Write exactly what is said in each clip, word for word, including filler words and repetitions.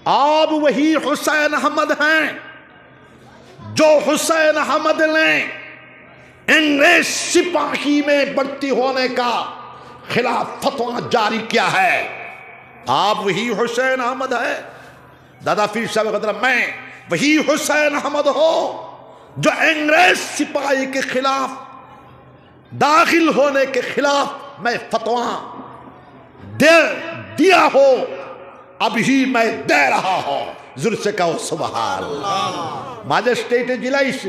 आप वही हुसैन अहमद हैं जो हुसैन अहमद ने अंग्रेज सिपाही में भर्ती होने का खिलाफ फतवा जारी किया है। आप वही हुसैन अहमद है। दादा पीर साहब कहते हैं, मैं वही हुसैन अहमद हूं जो अंग्रेज सिपाही के खिलाफ दाखिल होने के खिलाफ मैं फतवा दे दिया हो, अभी मैं दे रहा हूं। জোরে কও সুবহানাল্লাহ। ম্যাজিস্ট্রেটে জিলাইস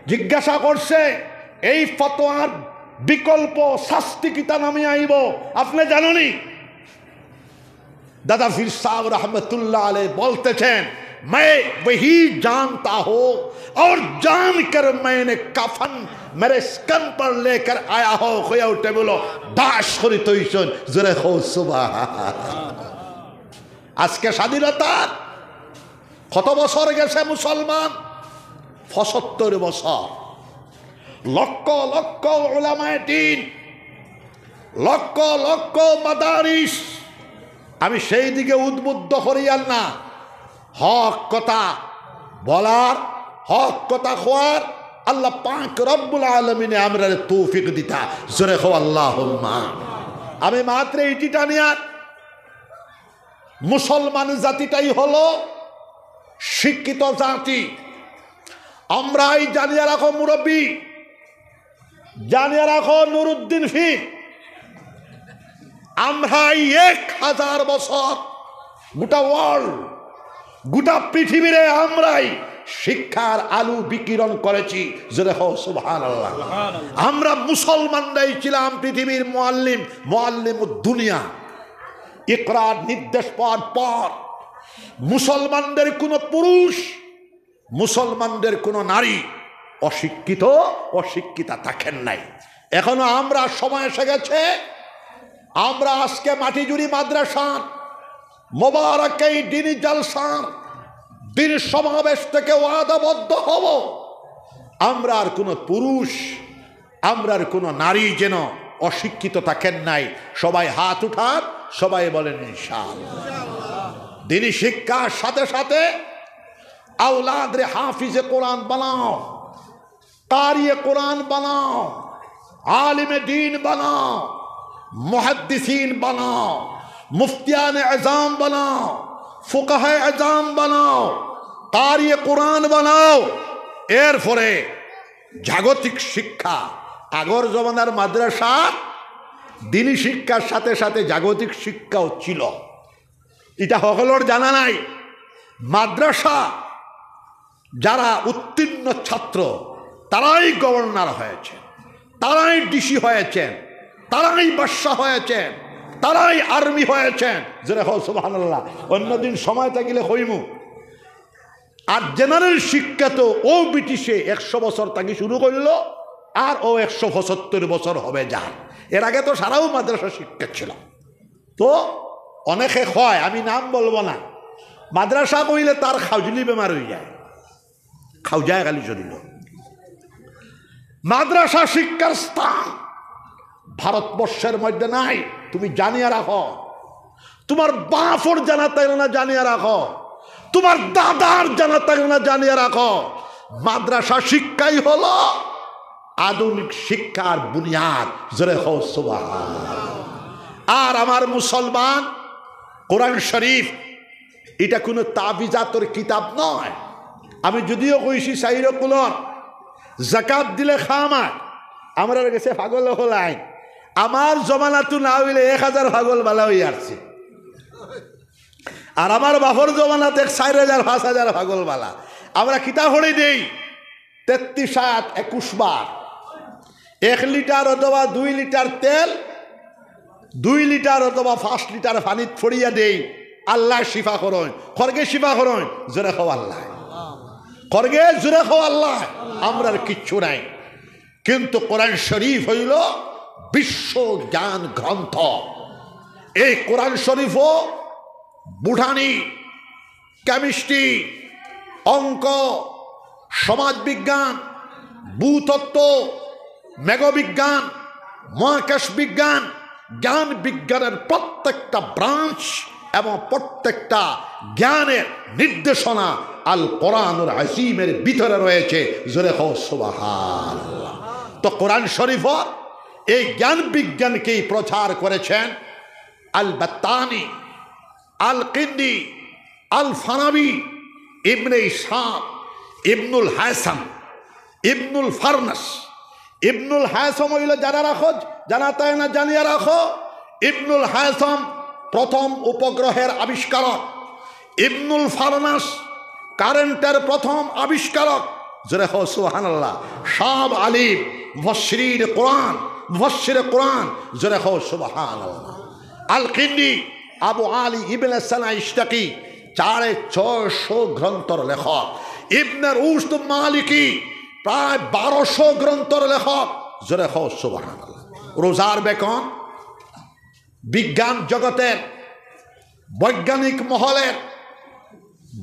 জিজ্ঞাসা করছে, এই ফতোয়ার বিকল্প শাস্তি কিতা নামে আইব, আপনি জাননি? দাদা পীর সাহেব রহমতুল্লাহ আলাইহি বলতেছেন, मैं वही जानता हूं और जानकर मैंने कफन मेरे स्कन पर लेकर आया हूं। কইয়া উঠে বলো, দাস করি তৈছন। জোরে কও সুবহানাল্লাহ। আজকে স্বাধীনতার কত বছর গেছে মুসলমান? পঁচাত্তর বছর। লক্ষ লক্ষ উলামায়ে দ্বীন, লক্ষ লক্ষ মাদারিস, আমি সেই দিকে উদ্বুদ্ধ করিয়ার না। হক কথা বলার, হক কথা কওয়ার আল্লাহ পাক রব্বুল আলামিনে আমরারে তৌফিক দিতা। জোরে কও আল্লাহুম্মা। আমি মাত্র ইটি টানিয়ার মুসলমান জাতিটাই হলো শিক্ষিত জাতি। আমরাই জানিয়া রাখো মুরব্বী, জানিয়া রাখো নুরুদ্দিন পীর, আমরাই এক হাজার বছর গোটা ওয়ার্ল্ড, গোটা পৃথিবীরে আমরাই শিক্ষার আলো বিকিরণ করেছি। জোরে কও সুবহানাল্লাহ। আমরা মুসলমানরাই ছিলাম পৃথিবীর মুআল্লিম, মুআল্লিমুদ দুনিয়া। ইকরার নির্দেশ পাওয়ার পর মুসলমানদের কোনো পুরুষ, মুসলমানদের কোনো নারী অশিক্ষিত, অশিক্ষিতা থাকেন নাই। এখনো আমরা সময় এসে গেছে, আমরা আজকে মাটিজুড়ি মাদ্রাসার মোবারক এই দিনি জলসার দিন সমাবেশ থেকে ওয়াদাবদ্ধ হব, আমরার কোনো পুরুষ, আমরার কোনো নারী যেন অশিক্ষিত থাকেন নাই। সবাই হাত উঠান, সবাই বলেন ইনশাআল্লাহ। দিনি শিক্ষার সাথে সাথে আওলাদরে হাফিজে কোরআন বানাও, কারিয়ে কোরআন বানাও, আলিমে দ্বীন বানাও, মুহাদ্দিসিন বানাও, মুফতিয়ানে আজম বানাও, ফুকাহায়ে আজম বানাও, কারিয়ে কোরআন বানাও। এরপরে জাগতিক শিক্ষা, আগর জমানার মাদ্রাসা দিনি শিক্ষার সাথে সাথে জাগতিক শিক্ষাও ছিল, ইটা হকলর জানা নাই। মাদ্রাসা যারা উত্তীর্ণ ছাত্র, তারাই গভর্নর হয়েছেন, তারাই ডিসি হয়েছেন, তারাই বাদশা হয়েছেন, তারাই আর্মি হয়েছেন। জোরে কও সুবহানাল্লাহ। অন্যদিন সময় থাকিলে কইমু। আর জেনারেল শিক্ষা তো ও ব্রিটিশে একশো বছর থাকি শুরু করলো, আর ও একশো পঁচাত্তর বছর হবে যার। এর আগে তো সারাও মাদ্রাসা শিক্ষা ছিল। তো অনেকে কয়, আমি নাম বলবো না, মাদ্রাসা কইলে তার খাউজলি বেমার হয়ে যায়, খাউজায় খালি শরীর। মাদ্রাসা শিক্ষার স্থান ভারতবর্ষের মধ্যে নাই, তুমি জানিয়া রাখো। তোমার বাপর জানা থাকলে না জানিয়া রাখো, তোমার দাদার জানা থাকলে না জানিয়া রাখো। মাদ্রাসা শিক্ষাই হলো আধুনিক শিক্ষার বুনিয়াদ। জোরে কও সুবহানাল্লাহ। আর আমার মুসলমান, কোরআন শরীফ ইটা কোনো তাবিজাতর কিতাব নয়। আমি যদিও কইছি চাইর কুলর জাকাত দিলে খামায়, আমরার গেছে পাগল হলাইন। আমার জমানাত না হইলে এক হাজার পাগল বালা হইয়া আসছে, আর আমার বাপর জমানাত এক চাইর হাজার পাঁচ হাজার পাগল বালা। আমরা কিতা করে দেই? তেত্রিশ আট একুশ বার এক লিটার অথবা দুই লিটার তেল, দুই লিটার অথবা পাঁচ লিটার পানিত ফড়িয়া দেই, আল্লায় শিফা করইন। খরগে শিফা করইন, জোরে কও আল্লায়। খরগে জোরে কও আল্লায়। আমরার কিচ্ছু নাই, কিন্তু কোরআন শরীফ হইল বিশ্ব জ্ঞান গ্রন্থ। এই কোরআন শরীফও বুটানি, কেমিস্ট্রি, অঙ্ক, সমাজবিজ্ঞান, ভূতত্ত্ব, মেঘবিজ্ঞান, মহাকাশ বিজ্ঞান, জ্ঞান বিজ্ঞানের প্রত্যেকটা ব্রাঞ্চ এবং প্রত্যেকটা জ্ঞানের নির্দেশনা আল কোরআনুল আজিমের ভিতরে রয়েছে। জোরে কও সুবহানাল্লাহ। তো কোরআন শরীফর এই জ্ঞান বিজ্ঞানকেই প্রচার করেছেন আল বাত্তানি, আল কিন্দি, আল ফারাবি, ইবনে হিশাম, ইবনুল হায়সাম, ইবনুল ফারনাস। ইবনুল হায়সাম অইল, জানা রাখো, জানা তাই না, জানিয়া রাখো, ইবনুল হায়সাম প্রথম উপগ্রহের আবিষ্কারক, ইবনুল ফারনাস কারেন্টের প্রথম আবিষ্কারক। জোরে কও সুবহানাল্লাহ। শাহাব আলিম মুফাসসিরিনে কোরআন, মুফাসসিরে কোরআন। জোরে কও সুবহানাল্লাহ। আল কিন্দি, আবু আলী ইবনে সানা ইশতাকি, সাড়ে ছয়শো গ্রন্থর লেখক। ইবনে রুশদ মালিকি, প্রায় বারোশো গ্রন্থর লেখক। জোরে কও সুবহানাল্লাহ। রোজার বেকন, বিজ্ঞান জগতের, বৈজ্ঞানিক মহলের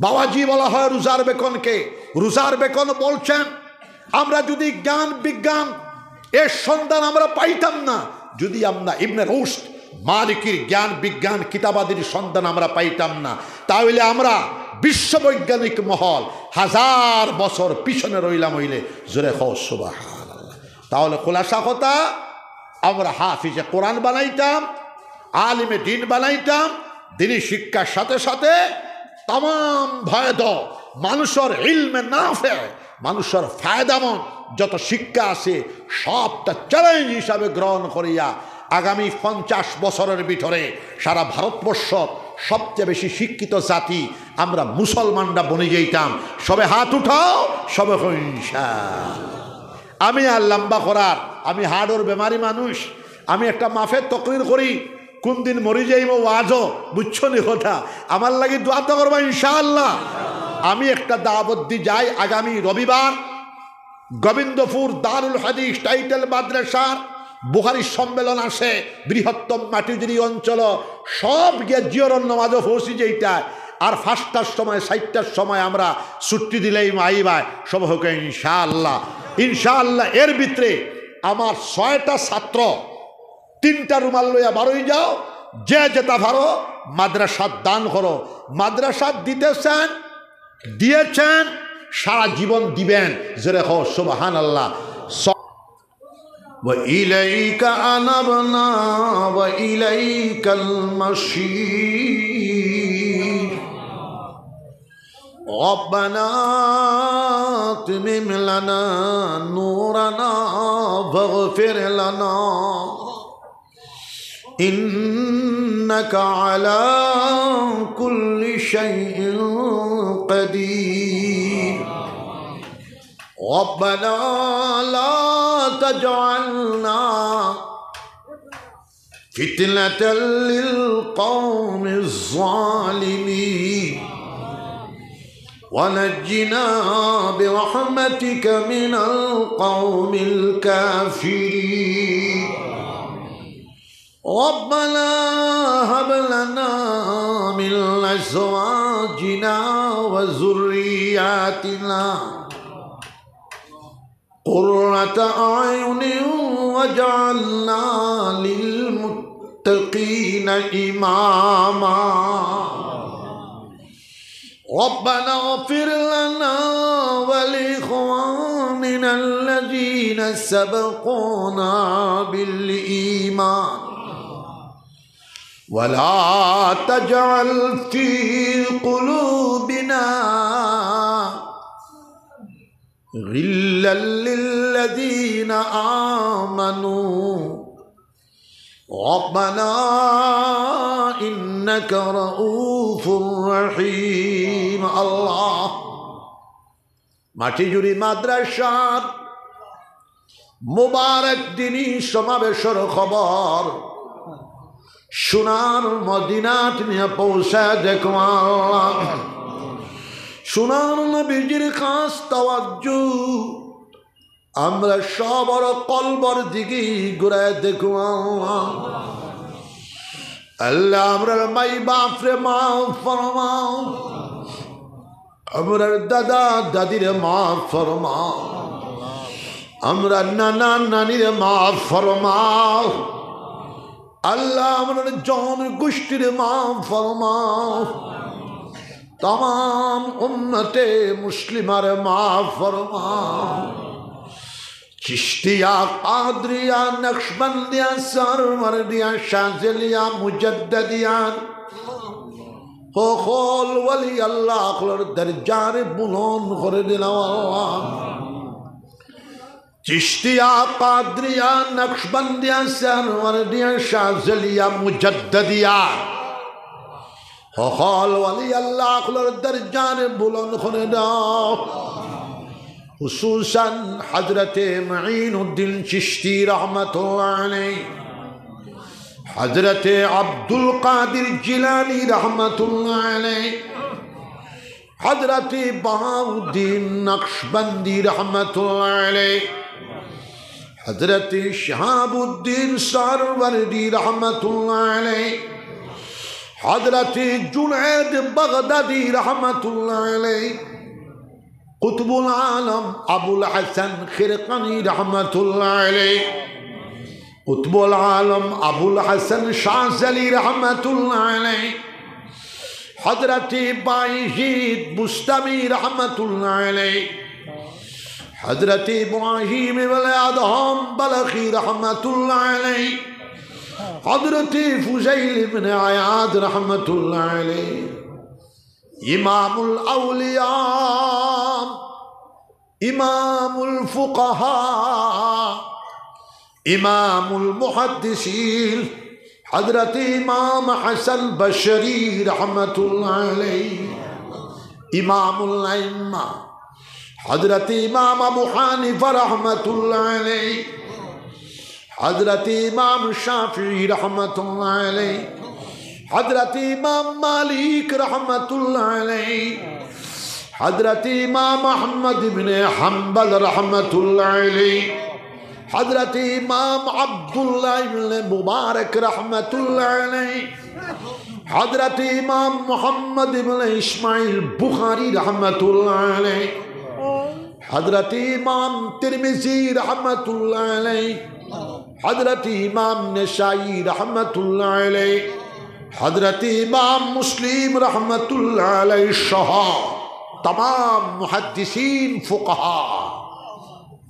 বাবাজি বলা হয় রোজার বেকনকে। রোজার বেকন বলছেন, আমরা যদি জ্ঞান বিজ্ঞান এর সন্ধান আমরা পাইতাম না, যদি আমরা ইবনে রুশদ মালিকির জ্ঞান বিজ্ঞান কিতাবাদির সন্ধান আমরা পাইতাম না, তাহলে আমরা বিশ্ববৈজ্ঞানিক মহল হাজার বছর পিছনে রইলাম অইলে। জোরে কও সুবহানাল্লাহ। তাহলে খোলাসা কথা, আমরা হাফিজে কোরআন বানাইতাম, আলিমে দ্বীন বানাইতাম, দ্বীনি শিক্ষার সাথে সাথে তামাম ভয়দ মানুষর ইলমে নাফে, মানুষর ফায়দামন্দ যত শিক্ষা আছে, সবটা চ্যালেঞ্জ হিসাবে গ্রহণ করিয়া আগামী পঞ্চাশ বছরের ভিতরে সারা ভারতবর্ষ সবচেয়ে বেশি শিক্ষিত জাতি আমরা মুসলমানরা বনি যাইতাম। সবে হাত উঠাও, সবে কও ইনশাআল্লাহ। আমি আর লম্বা করার, আমি হার্টর বেমারি মানুষ, আমি একটা মাফের তকরির করি, কোন দিন মরি যাইমু ওয়াজও, বুঝছো নি কথা? আমার লাগি দোয়া তো করবা ইনশাআল্লাহ। আমি একটা দাওয়াত দি যাই, আগামী রবিবার গোবিন্দপুর দারুল হাদিস টাইটেল মাদ্রাসার বুখারী সম্মেলন আছে, বৃহত্তম মাটিজুরি অঞ্চল, সব গিয়া জিয়রর নমাজও পৌঁছি যাইতায়। আর পাঁচটার সময়, চাইরটার সময় আমরা ছুটি দিলেই মাইবায়, সব হোক ইনশাআল্লাহ। ইনশাআল্লাহ, এর ভিতরে আমার ছয়টা ছাত্র তিনটা রুমাল লইয়া বারোই যাও, যে যেটা পারো মাদ্রাসাত দান করো। মাদ্রাসাত দিতেছেন, দিয়েছেন, সারা জীবন দিবেন। জোরে কও সুবহানাল্লাহ। স-, وإليك أنبنا وإليك المصير. ربنا أتمم لنا نورنا واغفر لنا إنك على كل شيء قدير. ربنا لا تجعلنا فتنة للقوم الظالمين ونجنا برحمتك من القوم الكافرين. ربنا هب لنا من أزواجنا وذرياتنا قرة أعين واجعلنا للمتقين إماما. ربنا اغفر لنا ولإخواننا الذين سبقونا بالإيمان ولا تجعل في قلوبنا غلا للذين آمنوا ربنا إنك رؤوف رحيم. আল্লাহ, মাটিজুরি মাদ্রাসার মুবারক দিনী সমাবেশর খবর সোনার মদিনাত নিয়া পৌঁছায় দেখো আল্লাহ। সোনার নবীজির খাস তাওয়াজ্জু আমরা সবর কলবর দিকে ঘুরায় দেখো আল্লাহ। আল্লাহ, আমরার মাই বাপরে মাফ ফরমাও, আমরার দাদা দাদিরে মাফ ফরমাও, আমরার নানা নানিরে মাফ ফরমাও। আল্লাহ, আমরার জন গোষ্ঠীর মাফ ফরমাও, তামাম উম্মতে মুসলিমার মাফ ফরমাও। চিশতিয়া, কাদরিয়া, নকশবন্দিয়া, সরওয়ারদিয়া, শাজলিয়া, মুজাদ্দদিয়া, হকল ওলি আল্লাহ অকলর দরজারে বুলন্দ করি দিলাও আল্লাহ। চিশতিয়া, কাদরিয়া, নকশবন্দিয়া, সরওয়ারদিয়া, শাজলিয়া, মুজাদ্দদিয়া, হকল ওলি আল্লাহ অকলর দরজারে বুলন্দ করি দাও। খুসুসান হযরতে মুঈনুদ্দিন চিশতি রহমাতুল্লাহ আলাইহি, হযরতে আব্দুল কাদির জিলানী রহমাতুল্লাহ আলাইহি, হযরতে বাহাউদ্দিন নকশবন্দি রহমাতুল্লাহ আলাইহি, হযরতে শিহাবুদ্দিন সরওয়ারদি রহমাতুল্লাহ আলাইহি, হযরতে জুনায়েদ বাগদাদি রহমাতুল্লাহ আলাইহি, কুতুবুল আলম আবুল হাসান খিরকানি রহমাতুল্লাহ আলাইহি, কুতুবুল আলম আবুল হাসান শাজলি রহমাতুল্লাহ আলাইহি, হযরতে বায়েজিদ বুস্তামি রহমাতুল্লাহ আলাইহি, হযরতে ইব্রাহিম ইবনে আদহাম বালখি রহমাতুল্লাহ আলাইহি, হযরতে ফুজাইল ইবনে আয়াদ রহমাতুল্লাহ আলাইহি, ইমামুল আউলিয়া, ইমামুল ফুকাহা, ইমামুল মুহাদ্দিসিন, হযরতে ইমাম হাসান বসরি রহমাতুল্লাহ আলাইহি, ইমামুল আইম্মা, হযরতে ইমাম আবু হানিফা রহমাতুল্লাহ আলাইহি, হযরতে ইমাম শাফিঈ রহমাতুল্লাহ আলাইহি, হযরতে ইমাম মালিক রহমাতুল্লাহ আলাইহি, হযরতে ইমাম আহমদ ইবনে হাম্বল রহমাতুল্লাহ আলাইহি, হযরতে ইমাম আব্দুল্লাহ ইবনে মুবারক রহমাতুল্লাহ আলাইহি, হযরতে ইমাম মুহাম্মদ ইবনে ইসমাইল বুখারী রহমাতুল্লাহ আলাইহি, হযরতে ইমাম তিরমিজি রহমাতুল্লাহ আলাইহি, হযরতে ইমাম নাসাঈ রহমাতুল্লাহ আলাইহি, হযরতে ইমাম মুসলিম রহমাতুল্লাহ আলাইহি সহ তামাম মুহাদ্দিসিন, ফুকাহা,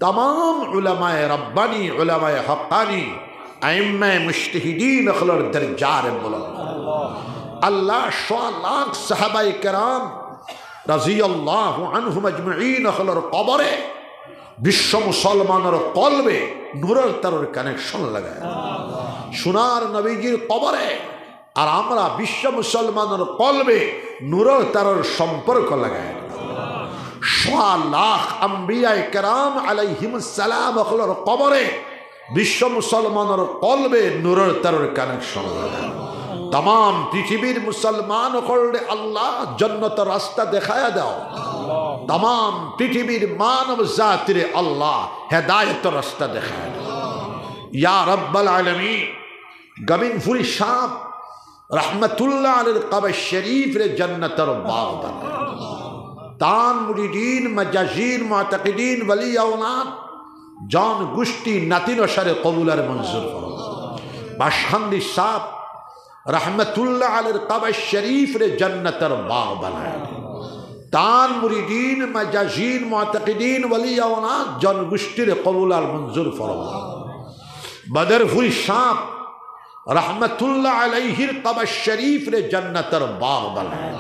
তামাম উলামায়ে রব্বানী, উলামায়ে হক্কানী, আইম্মায়ে মুজতাহিদিন অকলর দরজারে বুলন্দ। আল্লাহ, সোয়া লাখ সাহাবায়ে কেরাম রাদিয়াল্লাহু আনহুম আজমাইন অকলর কবরে বিশ্ব মুসলমানর কলবে নূরর তারর connection লাগায়। সোনার নবীজির কবরে আর আমরা বিশ্ব মুসলমানর কলবে নূরর তারর সম্পর্ক লাগায়। সোয়া লাখ আম্বিয়ায়ে কেরাম আলাইহিমুস সালাম অকলর কবরে বিশ্ব মুসলমানর কলবে নূরর তারর connection লাগায়। তামাম পৃথিবীর মুসলমান অকলরে আল্লাহ জন্নতর রাস্তা দেখায়া দাও। তামাম পৃথিবীর মানব জাতিরে আল্লাহ হেদায়েতর রাস্তা দেখায়া দাও। ইয়া রাব্বাল আলামিন, গমিনপুরী সাব রহমতুল্লাহ আলাইহির কবর শরীফরে জন্নতর বাগ বানায়। তান মুরিদিন, মজাজিন, মুতাকিদিন, ওলি আওলাদ, জন গুষ্টি নাতি নশারে কবুল আর মঞ্জুর ফরমাও। বাসকান্দি সাব রহমতুল্লাহ আলাইহির কবর শরীফরে জন্নতর বাগ বানায়। তান মুরিদিন, মজাজিন, মুতাকিদিন, ওলি আওলাদ, জন গুষ্টিরে কবুল আর মঞ্জুর ফরমাও। বদরপুরী সাব রহমতুল্লাহ আলাইহির কবর শরীফরে জন্নতর বাগ বানায়।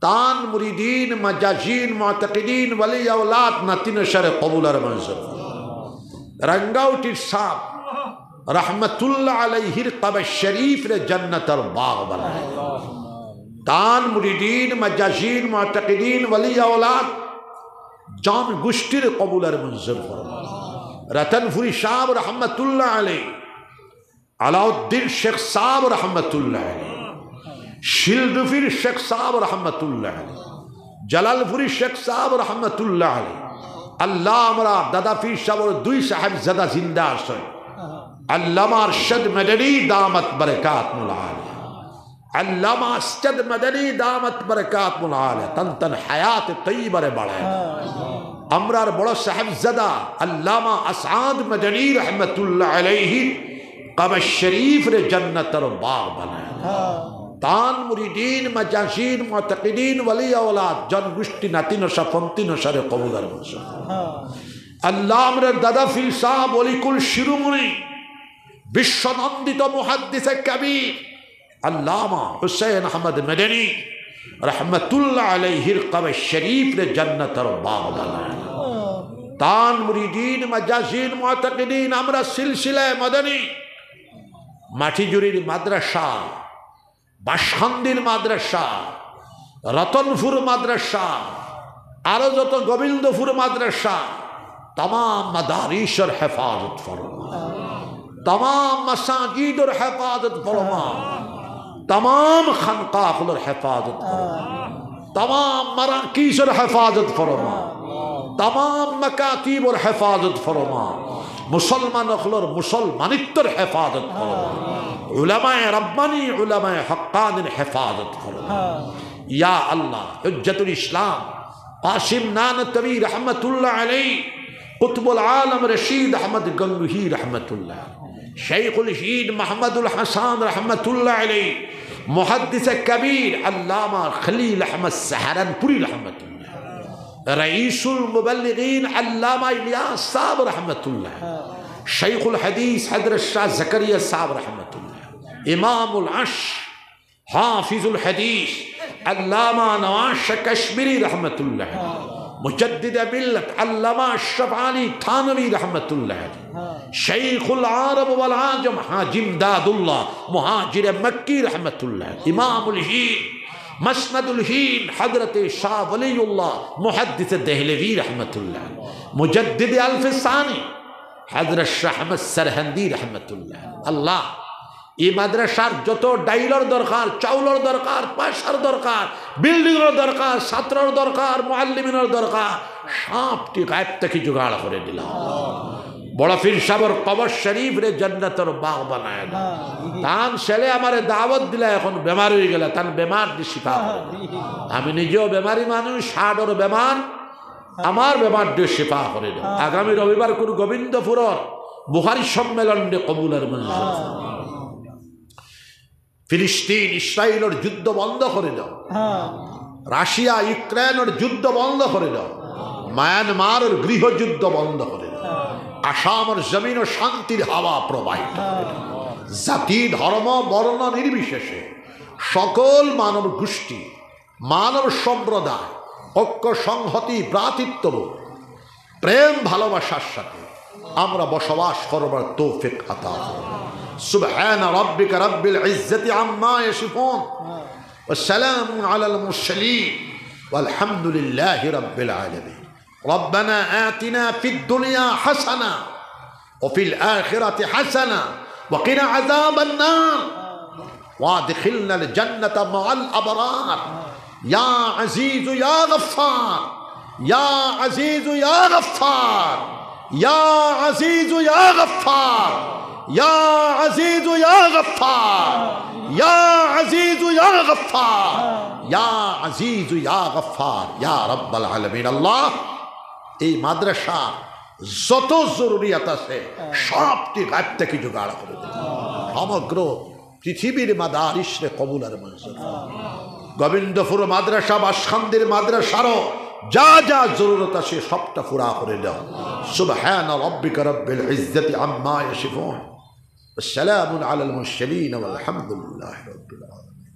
তান মুরিদিন, মজাজিন, মুতাকিদিন, ওলি আওলাদ, নাতি নশারে কবুল আর মঞ্জুর। রাঙ্গাউটির সাব রহমতুল্লাহ আলাইহির কবর শরীফরে জন্নতর বাগ বানায়। তান মুরিদিন, মজাজিন, মুতাকিদিন, ওলি আওলাদ, জন গুষ্টিরে কবুল আর মঞ্জুর ফরমাও। রতনপুরী সাব রহমতুল্লাহ আলাইহি, আলাউদ্দিন শেখ সাব রহমতুল্লাহ আলাইহি, শিলডুফির শেখ সাব রহমতুল্লাহ আলাইহি, জালালপুরী শেখ সাব রহমতুল্লাহ আলাইহি। আল্লাহ, আমরার দাদা পীর সাবর দুই সাহেবজাদা জিন্দা আছইন, আল্লামা আরশাদ মাদানী দামাত বারাকাতহুমুল আলিয়া, আল্লামা আরশাদ মাদানী দামাত বারাকাতহুমুল আলিয়া, তান তান হায়াতে তৈয়বারে বাড়ায়। আমরার বড় সাহেবজাদা আল্লামা আসাদ মাদানী রহমতুল্লাহ আলাইহির কাবা শরীফরে জান্নাতর বাগ বানায়। তান মুরিদিন, মাজাজিন, মুতাকিদিন, ওয়ালি আওলাদ, জনগোষ্ঠী, নাতি নশা, পন্থী নশারে কবুল আর মঞ্জুর। আল্লাহ আমরার দাদা পীর সাব অলিকুল শিরোমণি, বিশ্বনন্দিত মুহাদ্দিসে কবির, আল্লামা হুসেন আহমদ মদনী রহমতুল্লাহ আলাইহির কবর শরীফরে জান্নাতর বাগ বানায়। তান মুরিদিন, মাজাজিন, মুতাকিদিন, আমরার সিলসিলায়ে মদনী, মাটিজুড়ির মাদ্রাসা, বাসকান্দির মাদ্রাসা, রতনপুর মাদ্রাসা, আরো যত গোবিন্দপুর মাদ্রাসা, তামাম মাদারিসর হেফাজত ফরমা, তামাম মাসাজিদর হেফাজত ফরমা, তামাম খানকাগুলোর হেফাজত ফরমা, তামাম মারাকিজর হেফাজত ফরমা, তামাম মাকাতিবর হেফাজত ফরমা, মুসলমান অকলর মুসলমানিত্বর হেফাজত ফরমা, উলামায়ে রব্বানী, উলামায়ে হক্কানীর হেফাজত ফরমা। ইয়া আল্লাহ, হুজ্জাতুল ইসলাম কাসিম নানতবী রহমতুল্লাহ আলাইহি, কুতুবুল আলম রশিদ আহমদ গঙ্গুহি রহমতুল্লাহ, শেখুল হিন্দ মাহমুদুল হাসান রহমতুল্লাহ আলাইহি, মুহাদ্দিসে কবির আল্লামা খলিল আহমদ সাহারানপুরী রহমতুল্লাহ, রঈসুল মুবল্লিগিন আল্লামা ইলিয়াস সাব রহমতুল্লাহ, শেখুল হাদিস হযরত শাহ জাকারিয়া সাব রহমতুল্লাহ, ইমামুল আশ হাফিজুল হাদিস আল্লামা নওয়াজ শাহ কাশ্মীরি রহমতুল্লাহ, মুজাদ্দিদে মিল্লাত আল্লামা আশরাফ আলী থানভী রহমতুল্লাহ, শেখুল আরব ওয়াল আজম হাজি ইমদাদুল্লাহ মুহাজিরে মক্কি রহমতুল্লাহ, ইমামুল হিন্দ মাসনাদুল হিন্দ হযরতে শাহ ওয়ালিউল্লাহ মুহাদ্দিসে দেহলভী রহমতুল্লাহ, মুজাদ্দিদে আলফে সানি হযরত শাহ আহমদ সরহন্দি রহমতুল্লাহ। আল্লাহ, এই মাদ্রাসার যত ডাইলর দরকার, চাউলর দরকার, পয়সার দরকার, বিল্ডিংর দরকার, ছাত্রর দরকার, মুআল্লিমিনর দরকার, সবটি গায়েব থাকি জোগাড় করি দিলাও। বড় পীর সাবর কবর শরীফরে জান্নাতর বাগ বানায় দাও। তান ছেলে আমারে দাওয়াত দিলা, এখন বেমার অইগেলা, তান বেমার দি শিফা করি দেও। আমি নিজেও বেমারি মানুষ, হার্টর বেমার, আমার বেমার দি শিফা করি দেও। আগামী রবিবার কুর গোবিন্দপুরর বুখারী সম্মেলনরে কবুল আর মঞ্জুর। ফিলিস্তিন ইসরায়েলর যুদ্ধ বন্ধ করি দেও। রাশিয়া ইউক্রেনর যুদ্ধ বন্ধ করি দেও। মায়ানমারর গৃহযুদ্ধ বন্ধ করি দেও। আসামর জমিনো শান্তির হাওয়া প্রবাহিত করি দেও। জাতি, ধর্ম, বর্ণ নির্বিশেষে সকল মানব গোষ্ঠী, মানব সম্প্রদায় ঐক্য, সংহতি, ভ্রাতৃত্ববোধ, প্রেম, ভালোবাসার সাথে আমরা বসবাস করবার তৌফিক আতা করো। سبحان ربك رب العزة عما يصفون وسلام على المرسلين والحمد لله رب العالمين. ربنا آتنا في الدنيا حسنة وفي الآخرة حسنة وقنا عذاب النار وأدخلنا الجنة مع الأبرار. يا عزيز يا غفار، يا عزيز يا غفار، يا عزيز يا غفار، يا عزيز يا غفار، يا عزيز يا غفار، يا عزيز يا غفار، يا رب العالمين. আল্লাহ, এই মাদ্রাসা যত জরুরিয়াত আছে, সবটি গায়েব থাকি জোগাড় করি দেও। সমগ্র পৃথিবীর মাদারিসরে কবুল আর মঞ্জুর। গোবিন্দপুর মাদ্রাসা, বাসকান্দির মাদ্রাসারও যা যা জরুরত আছে, সবটা পুরা করি দেও। سبحان ربك رب العزة عما يصفون وسلام على المرسلين والحمد لله رب العالمين.